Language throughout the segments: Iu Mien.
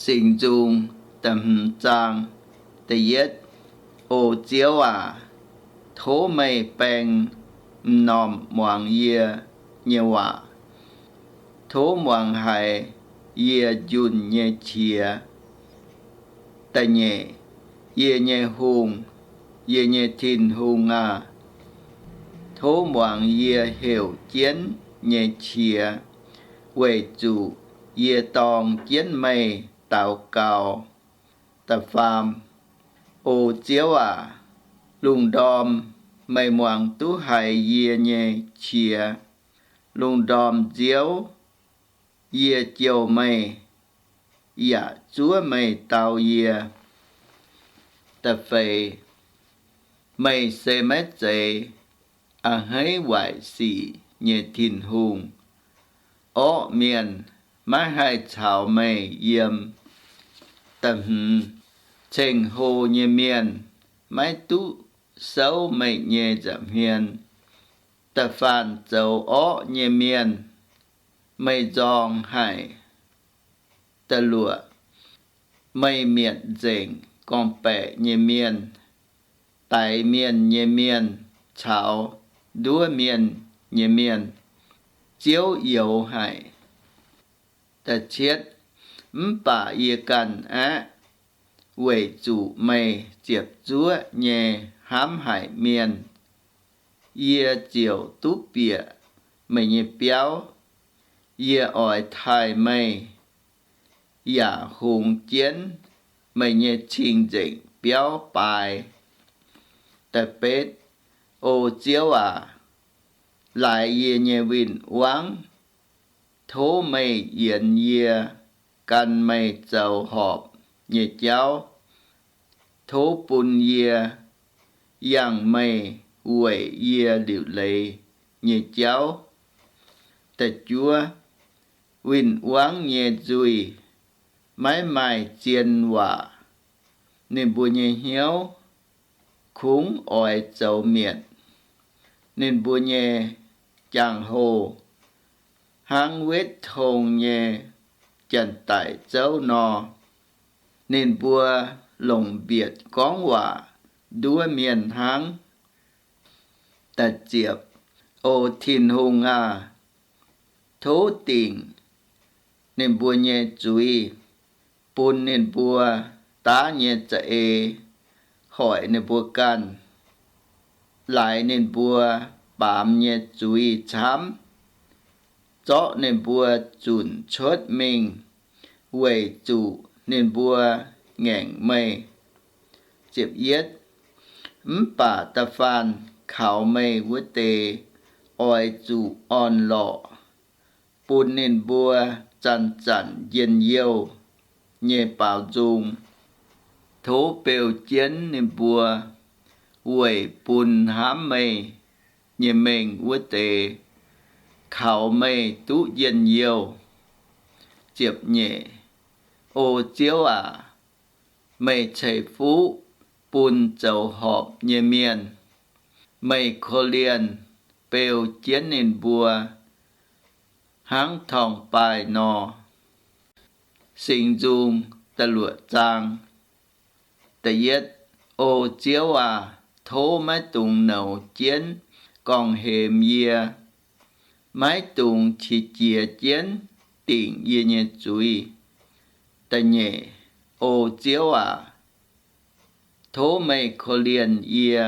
Singx Nzung da'hmz zaang da'yietv. O Ziouv aac, tov meih baeng m'normh muangx yie nyei waac. Tov muangx haiz yie njunh nyei qiex. Da'nyeic, yie nyei hungh, yie nyei Tin-Hungh aah! Tov muangx yie heuc jienv nyei qiex, weic zuqc yie dorng jienv meih daux gaux. Da'faam, O Ziouv aac, lungh ndorm meih muangx duqv haiz yie nyei qiex. Lungh ndorm nziouv yie jouh meih, yaac zuov meih dau yie. Da'feix, meih se maiv zeiz a'hneiv waaic sic nyei Tin-Hungh. Orqv mienh maiv haih caux meih yiem. Da'hmz, ceng-hlo nyei mienh maiv duqv souv meih nyei nza'hmien. Da'faanh zoux orqv nyei mienh meih nzorng haic. Da'luoqc, meih mietc nzengc gorngv-baeqc nyei mienh, daix mienh nyei mienh caux nduov mienh nyei mienh. Ziouv youx haic. Da'cietv, mv baac yie ganh aeqv, weic zuqc meih ziepc zuoqv nyei hnamv haic mienh, yie ziouc duqv bieqc meih nyei biauv. Yie oix taaih meih, yaac hungx jienv meih nyei cing-nzengc biauv baaix. Da'betv, O Ziouv aac, laaix yie nyei win-wangv. Tov meih yienx yie gan meih zoux horpc nyei jauv. Tov bun yie yangh meih weic yie liuc leiz nyei jauv. Da'juov, win-wangv nyei nzuih maiv maaih zien waac. Ninh mbuo nyei hnyouv kungx oix zoux mietc. Ninh mbuo nyei jangx-hoh hnangv wetv tong nyei janx-daic zouv nor. Ninh mbuo longc mbietc gorngv waac nduov mienh hnangv. Da'ziepc, O Tin-Hungh aah! Tov dingc ninh mbuo nyei zuiz, bun ninh mbuo daav nyei za'eix hoic ninh mbuo ganh, laaix ninh mbuo baamz nyei zuiz camv, zorqv ninh mbuo zunc cuotv mingh, weic zuqc ninh mbuo ngaengc meih. Mv baac da'faanh kaux meih wuov deix oix zuqc orn-lorqc, bun ninh mbuo zanc-zanc njien-youh nyei baaux nzung. Tov beu jienv ninh mbuo weic bun hnamv meih nyei mengh wuov deix kaux meih duqv njien-youh. Ziepc nyeic, O Ziouv aac, meih ceix fuqv bun zoux horpc nyei mienh. Meih korv-lienh beu jienv ninh mbuo hnangv torngv-baaih nor. Singx Nzung da'luoqc zaang. Da'yietv, O Ziouv aac, tov maiv dungx nouz jienv gorngv-hemx yie, maiv dungx qiex jiez jienv dingc yie nyei zuiz. Da'nyeic, O Ziouv aac, tov meih korv-lienh yie,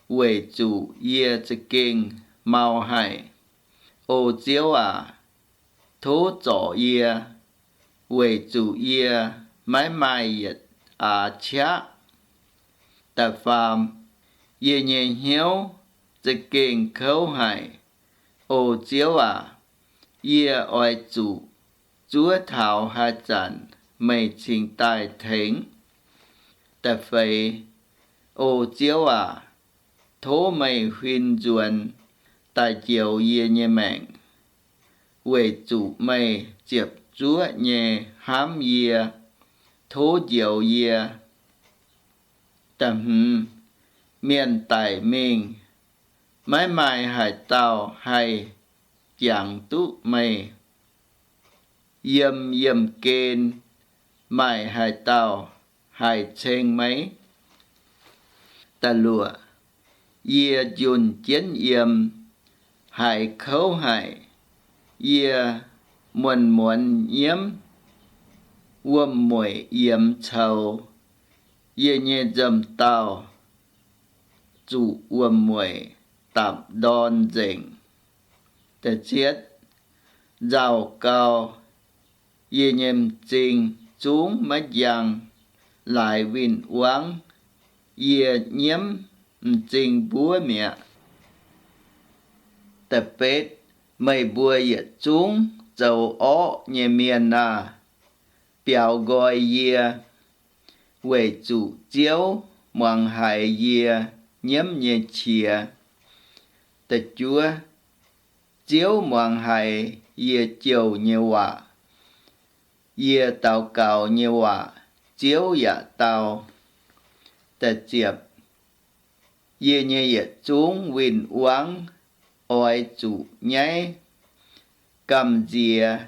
weic zuqc yie za'gengh mau haic. O Ziouv aac, tov zorc yie, weic zuqc yie maiv maaih yietc aax qaqv. Da'faam, yie nyei hnyouv za'gengh kouv haic. O Ziouv aac, yie oix zuqc zuov taux haaix zanc meih cingx daaih tengx? Da'feix, O Ziouv aac, tov meih huin nzuonx daaih njoux yie nyei maengc, weic zuqc meih ziepc zuoqv nyei hnamv yie. Tov njoux yie. Da'hmz, mienh daic mingh, maiv maaih haaix dauh haih jangx duqv meih. Yiem yiemh gen Maaih haaix dauh haih ceng meih? Da'luoqc, yie njunh jienv yiem, haiz kouv haic. Yie muonz-muonz nyiemv, wuom-mueic yiemx coux. Yie nyei nzomc dauh zuqc wuom-mueic dapc ndorn nzengc. Da'cietv, nzauh gau, yie nyei m'zing zungv maiv njang, laaix win-wangv. Yie nyiemv m'zing mbuov mi'aqv. Da'betv, meih mbuo yietc zungv zoux orqv nyei mienh aah! Biaux nqoi yie, weic zuqc Ziouv muangx haiz yie nyiemv nyei qiex. Da'juov, Ziouv muangx haiz yie jouh nyei waac. Yie daux gaux nyei waac Ziouv yaac dau. Da'ziepc, yie nyei yietc zungv win-wangv oix zuqc nyaiv, gamh nziex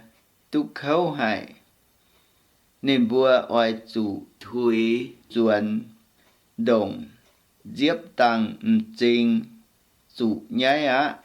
duqv kouv haic. Ninh mbuo oix zuqc tuix nzuonx ndongc nziepv dangh m'zing zuqc nyaiv aqv.